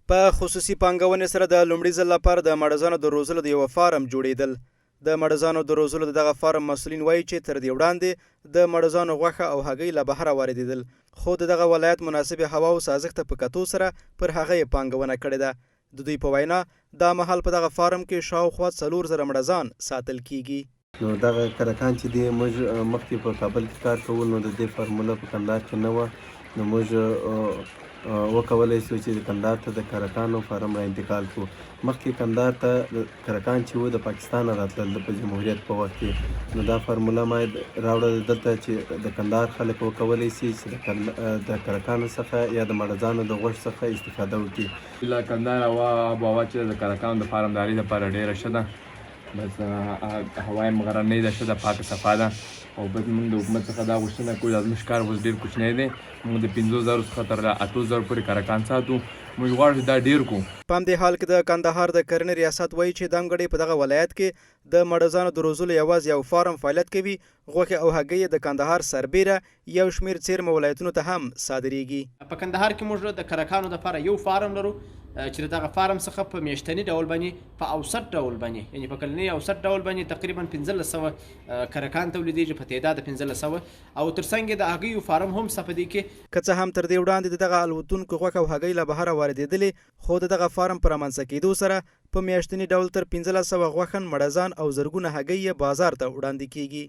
په خصوصي پانګونې سره د لومړي ځل لپاره د مړزانو د روزلو د یوه فارم جوړېدل. د مړزانو د روزلو د دغه فارم مسؤلین وايي چې تر دې وړاندې د مړزانو غوښه او هګۍ له بهره واردېدل، خو د دغه ولایت مناسبې هوا او سازښت ته په کتو سره پر هغه یې پانګونه کړې ده. د دوی په وینا، دا مهال په دغه فارم کې شاوخوا 4000 مړزان ساتل کېږي. نو دغه کرکان چې دي موږ مخکې په کابل کې کار کوو، نو د دې فارموله په کندهار کې نه وه، نو موږ وکولای شو چې کندهار ته د کرکانو فارم را انتقال کړو. مخکې کندهار ته کرکان چې وو د پاکستانه راتلل د په جمهوریت په وخت کې، نو دا فارموله ما راوړله دلته چې د کندهار خلک وکولای شي چې د کرکانو څخه یا د مړزانو د غوښ څخه استفاده وکړي. له کندهار هوا آب و هوا چې د کرکانو د فارمدارۍ لپاره ډېره ښه ده. بس هوا یې غرنۍ ده، ښه ده، پاکه صفا ده. او بس موږ د حکومت څخه دا غوښتنه کوو، دا زموږ کار اوس ډېر کوچنی دی، موږ د 5000 څخه تر 8000 پورې کرکان ساتو، موږ غواړو چې دا ډېر کړو. په همدې حال کې د کندهار د کرنې ریاست وايي چې دمګړۍ په دغه ولایت کې د مړزانو د روزلو یوازې یو فارم فعالیت کوي، غوښې او هګۍ یې د کندهار سربېره یو شمېر څېرمه ولایتونو ته هم صادرېږي. په کندهار کې موږ د کرکانو لپاره یو فارم لرو چې د دغه فارم څخه په میاشتني ډول باندې په اوسط ډول باندې یعنی په کلني اوسط ډول باندې تقریبا 1500 کرکان تولیدېږي په تعداد 1500 او ترڅنګ یې د هګیو فارم هم شته په دې کې. که څه هم تر دې وړاندې د دغه الوتونکو غوښه او هګۍ له بهره واردېدلې، خو د دغه فارم په رامنځته کېدو سره په میاشتني ډول تر 1500 غوښن مړزان او زرګونه هګۍ یې بازار ته وړاندې کېږي.